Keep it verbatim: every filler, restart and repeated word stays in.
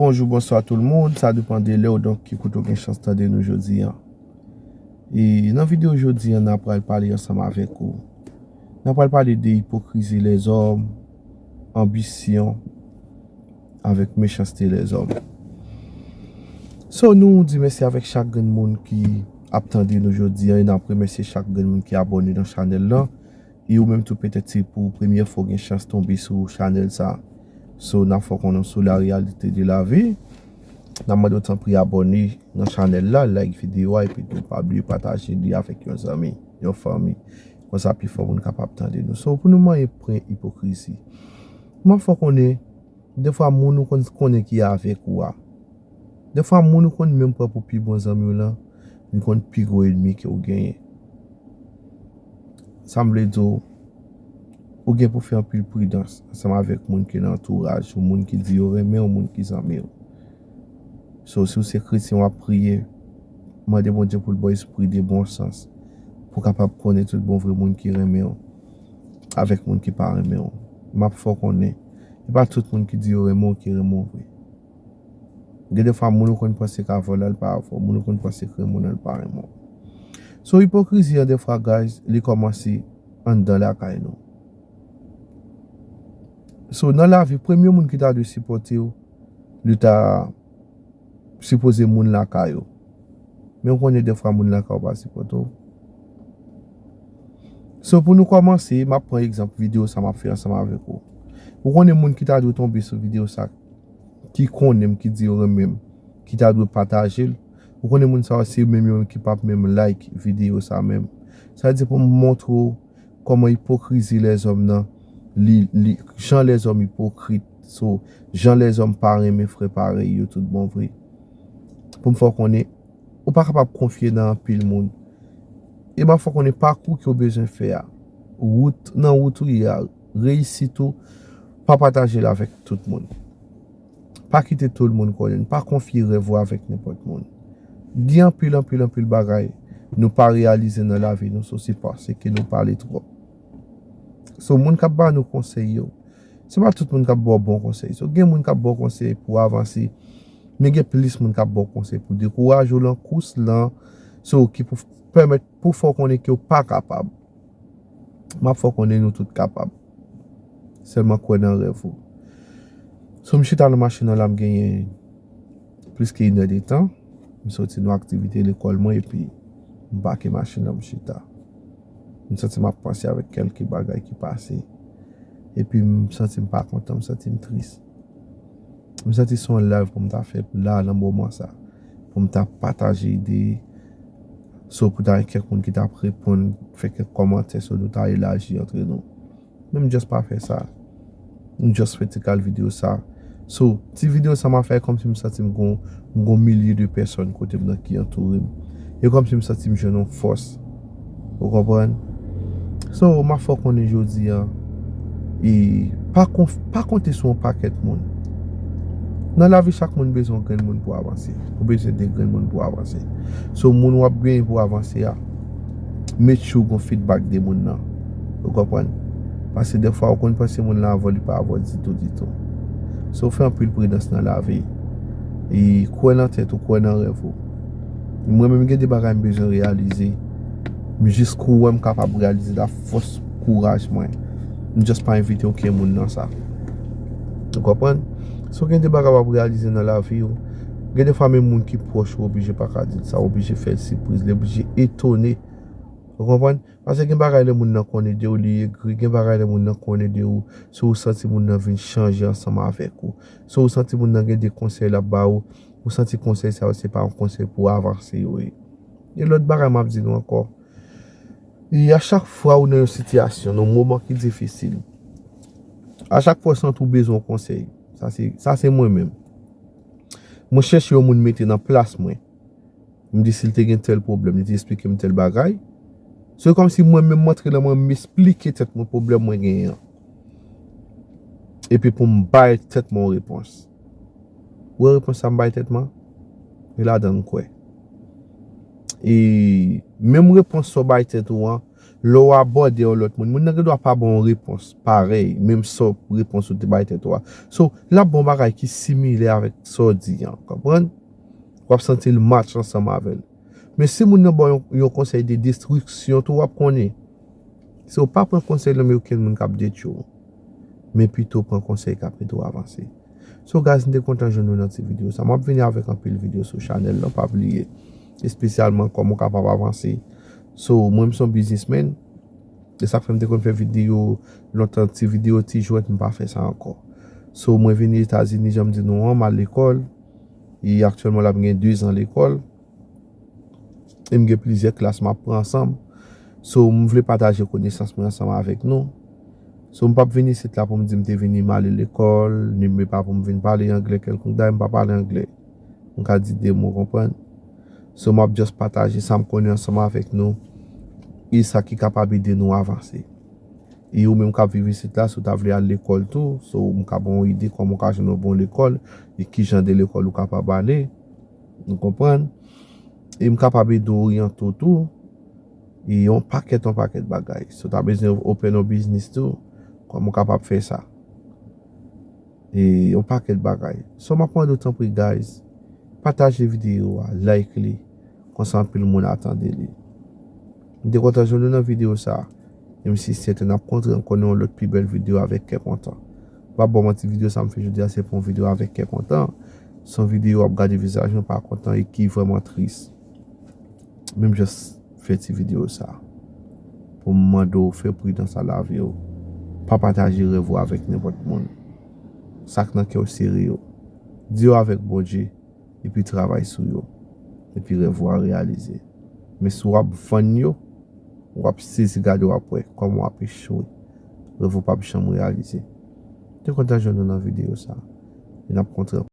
Bonjou, bonswa tout moun, sa depann de lè w, donk ki kote w gen chans tande nou jodi a. E nan videyo jodi a, n a pral pale ansanm avèk ou. N a pral pale de ipokrizi lèzòm, anbisyon, avèk mechanste lèzòm. So, nou di mèsi avèk chak grenn moun ki ap tande nou jodi a, e n ap remèsye chak grenn moun ki abòne nan chanèl lan. E ou menm tou, petèt se pou premyè fwa w gen chans tonbe sou chanèl sa. So, n ap fè w konnen sou la réalité de la vie. N ap mande w tanpri abòne nan chanèl la, like videyo a, epi tou pa bliye pataje li avèk yon zanmi, yon fanmi. Konsa pifò moun kapab tande nou. So, pou nou manyen pwen ipokrizi, m ap fè w konnen, defwa moun ou konn konnen ki avèk ou a, defwa moun ou konn menm pran pou pi bon zanmi w lan, li konn pi gwo ènmi ke w genyen. Sa m vle di w, ou gen pou fè anpil pridans ansanm avèk moun ki nan antouraj ou, moun ki di yo renmen w, moun ki zanmi w. So, si w se kretyen, w ap priye, mande Bondye pou l ba w espri de bon sans, pou w kapab konnen tout bon vre moun ki renmen w, avèk moun ki pa renmen w. M ap fè w konnen, e pa tout moun ki di yo renmen w ki renmen w vre. Gen defwa moun ou konn panse k avè w la, l pa avè w. Moun ou konn panse k renmen w la, l pa renmen w. So, ipokrizi an, defwa, guys, li kòmanse anndan lakay nou. So, nan lavi, premye moun ki ta dwe sipòte w, li ta sipoze moun lakay ou. Men w konnen defwa moun lakay ou pa sipòte w. So, pou nou kòmanse, m ap pran egzanp videyo sa m ap fè ansanm avèk ou. Ou konnen moun ki ta dwe tonbe sou videyo sa, ki konnen m, ki di yo renmen m, ki ta dwe pataje l. Ou konnen moun sa yo se menm yo menm ki p ap menm like videyo sa menm. Sa vle di pou m montre w kòman ipokrizi lèzòm nan, li, li, jan lèzòm ipokrit, so, jan lèzòm pa renmen frè parèy yo tout bon vre. Pou m fè w konnen, ou pa kapab konfye nan anpil moun. E m ap fè w konnen pakou ke w bezwen fè a. Wout, nan wout ou ye a, reyisit ou, pa pataje l avèk tout moun. Pa kite tout moun konnen, pa konfye rèv ou avèk nenpòt moun. Gen anpil, anpil, anpil bagay nou pa reyalize nan lavi nou, so se paske nou pale twòp. So, moun k ap ba nou konsèy yo, se pa tout moun k ap ba w bon konsèy. So, gen moun k ap ba w konsèy pou w avanse, men gen plis moun k ap ba w konsèy pou dekouraje w lan kous lan, so, ki pou pèmèt pou fè w konnen ke w pa kapab. M ap fè w konnen nou tout kapab. Sèlman kwè nan rèv ou. So, m chita nan machin nan la, m genyen plis ke inèdtan. M soti nan aktivite lekòl mwen, epi m pake machin nan, m chita. M santi m ap panse avèk kèlke bagay ki pase. Epi m santi m pa kontan, m santi m tris. M santi se yon live pou m ta fè la nan moman sa. Pou m ta pataje ide. So, pou ta gen kèk moun ki t ap reponn, fè kèk kòmantè, so nou ta elaji antre nou. Men m just pa fè sa. M just fè ti kal videyo sa. So, ti videyo sa m ap fè kòmsi m santi m gon, m gon milye de pèsòn kote m nan ki antoure m. E kòmsi m santi m jwenn yon fòs. Ou konprann? So, m ap fè w konnen jodi a, e pa konf-, pa konte sou yon pakèt moun. Nan lavi, chak moun bezwen yon grenn moun pou avanse. Ou bezwen de grenn moun pou avanse. So, moun w ap genyen pou avanse a, make sure w gon feedback de moun nan. Ou konprann? Paske defwa, ou konn panse moun lan avè w, li pa avè w ditou, ditou. So, fè anpil pridans nan lavi. E kwè nan tèt ou, kwè nan rèv ou. Mwen menm, gen de bagay m bezwen reyalize. M jis kwè m kapab reyalize l a fòs kouraj mwen. M just pa envite okenn moun nan sa. Ou konprann? So, gen de bagay w ap reyalize nan lavi w. Gen de fwa, menm moun ki pwòch ou oblije pa ka di l sa, oblije fè l sipriz, li oblije etone. Ou konprann? Paske gen bagay lè moun nan konnen de ou, li egri, gen bagay lè moun nan konnen de ou, si ou santi moun nan vin chanje ansanm avèk ou. Si ou santi moun nan gen de konsèy l ap ba ou, ou santi konsèy sa yo se pa yon konsèy pou avanse yo ye. E lòt bagay m ap di nou ankò, e a chak fwa ou nan yon sitiyasyon, nan yon moman ki difisil, a chak fwa ou santi ou bezwen yon konsèy, sa se, sa se mwen menm. Mwen chèche yon moun mete nan plas mwen. M di si l te gen tèl pwoblèm, li te esplike m tèl bagay. Se kòmsi mwen menm m antre nan mwen, m esplike tèt mwen pwoblèm mwen genyen an. Epi pou m bay tèt mwen yon repons. Ou wè repons sa m bay tèt mwen? E ladan m kwè. E menm repons sa w bay tèt ou an, Lè w abòde yon lòt moun, moun nan gen dwa pa ba w yon repons parèy, menm sa w repons ou te bay tèt ou a. So, l ap ba w yon bagay ki similè avèk sa w di an, konprann? W ap santi l match ansanm avè l. Men si moun nan ba w yon, yon konsèy de destriksyon tou, w ap konnen. So, pa pran konsèy nan men okenn moun k ap detwi w. Men pito pran konsèy k ap ede w avanse. So, guys, m te kontan jwenn nou nan ti videyo sa. M ap vini avèk anpil videyo sou chanèl lan, pa bliye. Espesyalman kòman w kapab avanse. So, mwen, m se yon biznismenn. E sa k fè m te konn fè videyo lontan, ti videyo ti jwèt, m pa fè sa ankò. So, mwen vini Etazini, jan m di nou an, m al lekòl. E aktyèlman la, m gen dezan lekòl. E m gen plizyè klas m ap pran ansanm. So, m vle pataje konesans mwen ansanm avèk nou. So, m p ap vin isit la pou m di m te vini m ale lekòl, ni m pa pou m vin pale anglè kèlkonk dayè, m pa pale anglè. M ka di de mo, konprann? So, m ap just pataje sa m konnen ansanm avèk nou. E sa ki kapab ede nou avanse. E ou menm k ap viv isit la, si w ta vle al lekòl tou, so, m ka ba w yon ide kòman w ka jwenn yon bon lekòl, e ki jan de lekòl ou kapab ale. Nou konprann? E m kapab ede w oryante w tou. E yon pakèt, yon pakèt bagay. Si w ta bezwen open yon biznis tou, kòman w kapab fè sa? E yon pakèt bagay. So, m ap mande w tanpri, guys, pataje videyo a, like li. Konsa anpil moun a tande li. M te kontan jwenn nou nan videyo sa. E m si sèten n ap kontre ankò nan yon lòt pi bèl videyo avèk kè kontan. M p ap ba w manti, videyo sa m fè jodi a, se pa yon videyo avèk kè kontan. Se yon videyo w ap gade vizaj mwen pa kontan e ki vrèman tris. Men m just fè ti videyo sa pou m mande w fè pridans a lavi w. Pa pataje rèv ou avèk nenpòt moun. Sa k nan kè w, sere yo. Di yo avèk Bondye, epi travay sou yo. Epi rèv ou a reyalize. Men si w ap vann yo, w ap sezi gade, w ap wè kòman w ap echwe. Rèv ou p ap janm reyalize. M te kontan jwenn nou nan videyo sa. E n ap kontre